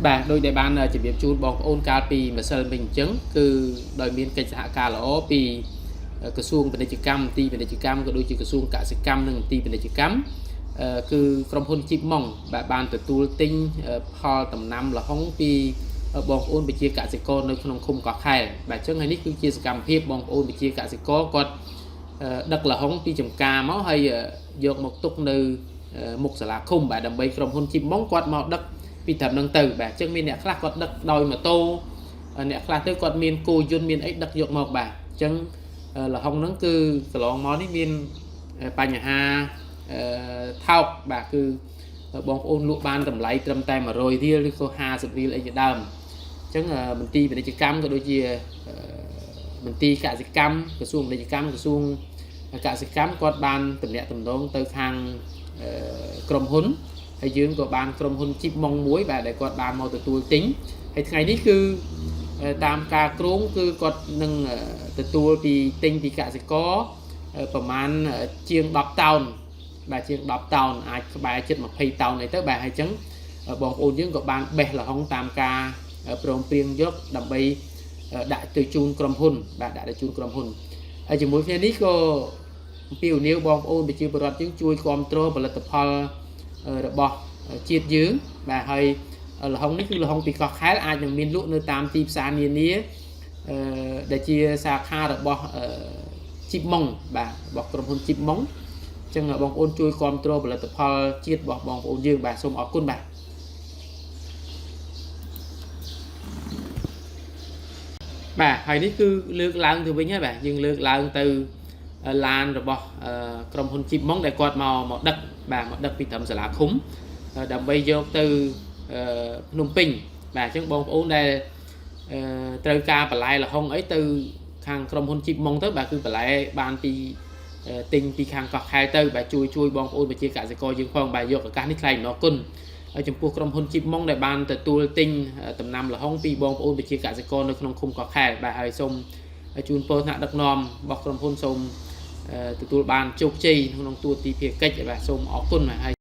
បាទដោយដែលបានជម្រាបជូនបងប្អូនកាលពីម្សិលមិញអញ្ចឹងគឺដោយមានកិច្ចសហការល្អពីក្រសួងពាណិជ្ជកម្មទីពាណិជ្ជកម្មក៏ដូចជាក្រសួងកសិកម្មនិងទីពាណិជ្ជកម្មគឺក្រុមហ៊ុនជីបម៉ុងបាទបានទទួលទិញផលដំណាំល្ហុងពីបងប្អូនប្រជាកសិករនៅក្នុងឃុំកោះខែលបាទអញ្ចឹងហើយនេះគឺជាសកម្មភាពបងប្អូនប្រជាកសិករគាត់ដឹកល្ហុងពីចំការមកហើយយកមកទុកនៅមុខសាលាឃុំបាទដើម្បីក្រុមហ៊ុនជីបម៉ុងគាត់មកដឹកពីត្រឹមហ្នឹងទៅបាទអញ្ចឹងមានអ្នកខ្លះគាត់ដឹកដោយម៉ូតូអ្នកខ្លះទៅគាត់មានគោយន្តមានអីដឹកយកមកបាទអញ្ចឹងល្ហុងហ្នឹងគឺកន្លងមកនេះមានបញ្ហាថោកបាទគឺបងប្អូនលក់បានតម្លៃត្រឹមតែ100រៀលឬក៏50រៀលអីជាដើមអញ្ចឹងមន្ទីរពាណិជ្ជកម្មក៏ដូចជាមន្ទីរកសិកម្មក្រសួងពាណិជ្ជកម្មក្រសួងកសិកម្មគាត់បានទំនាក់ទំនងទៅខាងក្រុមហ៊ុនហើយយើងក៏បានក្រុមហ៊ុនជីបម៉ុងមួយបាទដែលគាត់បានមកទទួលទិញហើយថ្ងៃនេះគឺតាមការគ្រោងគឺគាត់នឹងទទួលពីទិញពីកសិករប្រហែលជាង10តោនបាទជាង10តោនអាចក្បែរជិត20តោនអីទៅបាទហើយអញ្ចឹងបងប្អូនយើងក៏បានបេះល្ហុងតាមការព្រមព្រៀងយកដើម្បីដាក់ទៅជូនក្រុមហ៊ុនបាទដាក់ទៅជូនក្រុមហ៊ុនហើយជាមួយគ្នានេះក៏អំពាវនាវបងប្អូនប្រជាពលរដ្ឋយើងជួយគ្រប់គ្រងផលិតផលរបស់ជាតិយើងបាទហើយល្ហុងនេះគឺល្ហុងពីកោះខែលអាចនឹងមានលក់នៅតាមទីផ្សារនានាអឺដែលជាសាខារបស់ជីបម៉ុងបាទរបស់ក្រុមហ៊ុនជីបម៉ុងអញ្ចឹងបងប្អូនជួយគ្រប់គ្រងផលិតផលជាតិរបស់បងប្អូនយើងបាទសូមអរគុណបាទបាទហើយនេះគឺលើកឡើងទៅវិញហើយបាទយើងលើកឡើងទៅឡានរបស់ក្រុមហ៊ុនជីបម៉ុងដែលគាត់មកមកដឹកបាទមកដឹកពីត្រឹមសាលាឃុំដើម្បីយកទៅភ្នំពេញបាទអញ្ចឹងបងប្អូនដែលត្រូវការបន្លែល្ហុងអីទៅខាងក្រុមហ៊ុនជីបម៉ុងទៅបាទគឺបន្លែបានពីទិញពីខាងកោះខែលទៅបាទជួយជួយបងប្អូនប្រជាកសិករយើងផងបាទយកឱកាសនេះថ្លែងអំណរគុណហើយចំពោះក្រុមហ៊ុនជីបម៉ុងដែលបានទទួលទិញដំណាំល្ហុងពីបងប្អូនប្រជាកសិករនៅក្នុងឃុំកោះខែលបាទហើយសូមជូនពរថ្នាក់ដឹកនាំរបស់ក្រុមហ៊ុនសូមទទួលបានជោគជ័យក្នុងទួនាទីភារកិច្ចបាទសូមអរគុណបាទហើយ